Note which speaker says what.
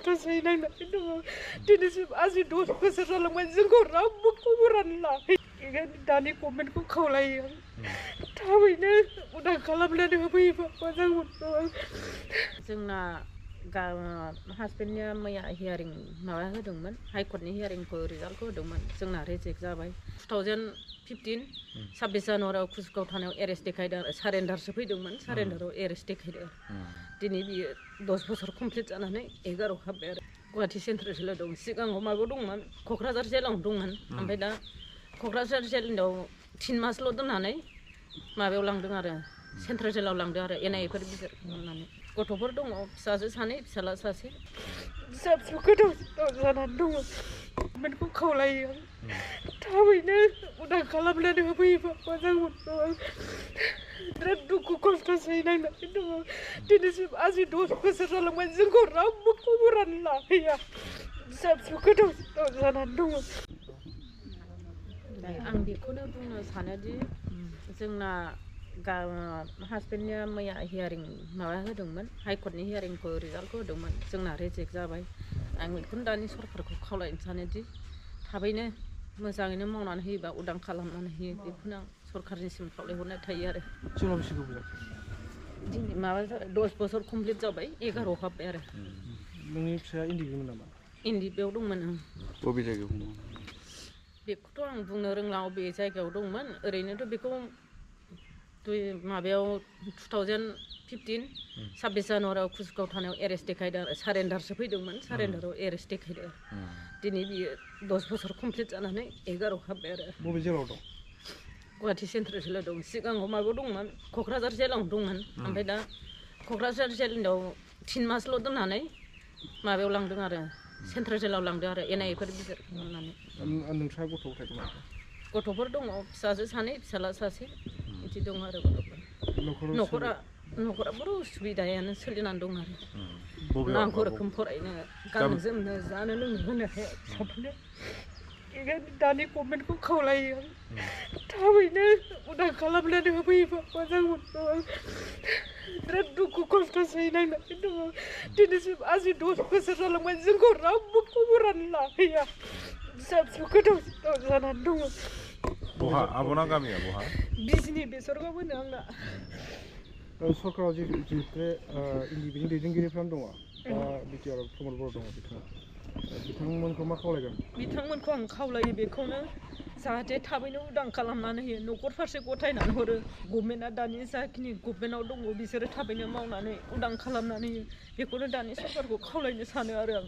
Speaker 1: खस्थ' सैनांनानै दङ दिनैसिम 10 बोसोर जालांबाय जोंखौ रावबो खबरानो लायाखै ओंखायनो दानि गभर्नमेन्टखौ खावलायो थाबैनो उदां खालामनानै होफैयोबा मोजां मोनगौ जोंना हासबेन्डनिया मैया हियारिं माबा होदोंमोन हाइकर्टनि हियारिंखौ रिजाल्टखौ होदोंमोन जोंना रिजेक्ट जाबाय 2015 26 जानुवारियाव कुसुगाव थानायाव एरेस्ट देखायदों आरो सारेन्डारसो फैदोंमोन सारेन्डाराव एरेस्ट देखायदों दिनै बियो 10 बोसोर कमप्लिट जानानै 11 हाबबाय आरो गुवाहाटि सेन्ट्रेल जेलाव दं सिगाङाव माबायाव दंमोन क'क्राझार जेलाव दंमोन ओमफ्राय दा क'क्राझार जेलाव 3 मासल' दोननानै माबायाव लांदों आरो सेन्ट्रेल जेलाव लांदों आरो एनआइफोर बिजिर खालामनानै गथ'फोर दङ फिसाजो सानै फिसाला सासे फिसा फिसौ गोदाव जानानै दङ गभर्नमेन्टखौ खावलायो थाबैनो उदां खालामनानै होफैयोबा मोजां मोनगौ बिराद दुखु खस्थ' सैनांनानै दङ दिनैसिम 10 बोसोर जालांबाय जोंखौ रावबो खबरानो लाफैया फिसा फिसौ गोदाव जानानै दङ आं बेखौनो बुंनो सानोदि जोंना हासबेन्डनिया मैया हियारिं माबा होदोंमोन हाइकर्टनि हियारिंखौ रिजाल्टखौ होदोंमोन जोंना रिजेक्ट जाबाय आं बेखौनो दानि सरकारखौ खावलायनो सानोदि थाबैनो मोजाङैनो मावनानै होयोबा उदां खालामनानै होयो बेखौनो आं सरकारनिसिम खावलायहरनाय थायो आरो दिनै माबा 10 बोसोर कमप्लिट जाबाय 11 हाबबाय आरो
Speaker 2: नोंनि फिसाया इन्दिबिमोन नामा
Speaker 1: इन्दिबियाव दंमोन
Speaker 3: बबे जायगायाव दंमोन
Speaker 1: बेखौथ' आं बुंनो रोंला बबे जायगायाव दंमोन ओरैनोथ' बेखौ माबायाव 2015 26 जानुवारियाव कुसुगाव थानायाव एरेस्ट देखायदों आरो सारेन्डारसो फैदोंमोन सारेन्डाराव एरेस्ट देखायदों दिनै बियो 10 बोसोर कमप्लिट जानानै 11 हाबबाय आरो
Speaker 2: बबे जेलाव दं
Speaker 1: गुवाहाटि सेन्ट्रेल जेलाव दं सिगाङाव माबायाव दंमोन क'क्राझार जेलाव दंमोन ओमफ्राय दा क'क्राझार जेलाव 3 मासल' दोननानै माबायाव लांदों आरो सेन्ट्रेल जेलाव लांदों आरो एनआइफोर बिजिर खालामनानै
Speaker 2: नोंस्रा गथ' गथाय दं
Speaker 1: गथ'फोर दङ फिसाजो सानै फिसाला सासे बिदि दं आरो गथ'फोर न'खरा उसुबिदायानो सोलिनानै दं आरो नांगौ रोखोम फरायनो गाननो जोमनो जानो लोंनो होनो हाया फिसाफोरनो ओंखायनो दानि गभर्नमेन्टखौ खावलायो थाबैनो उदां खालामनानै होफैयोबा मोजां मोनगौ बिराद दुखु खस्थ' सैनांनानै दङ दिनैसिम 10 बोसोर जालांबाय जोंखौ रावबो खबरानो लाफैया फिसा फिसौ गोदाव जानानै दङ
Speaker 3: बहा आब'ना गामिया बहा
Speaker 1: बिजनि बेसरगाव होनो आंना
Speaker 2: सरकाराव जिहेतु इन्दिबिनि दैदेनगिरिफ्रानो दङ बिटिआर प्रमद बर' दङ बिथांमोनखौ मा खावलायगोन
Speaker 1: बिथांमोनखौ आं खावलायो बेखौनो जाहाथे थाबैनो उदां खालामनानै होयो न'खर फारसे गथायनानै हरो गभर्नमेन्टआ दानि जाखिनि गभर्नमेन्टआव दङ बिसोरो थाबैनो मावनानै उदां खालामनानै होयो बेखौनो दानि सरकारखौ खावलायनो सानो आरो आं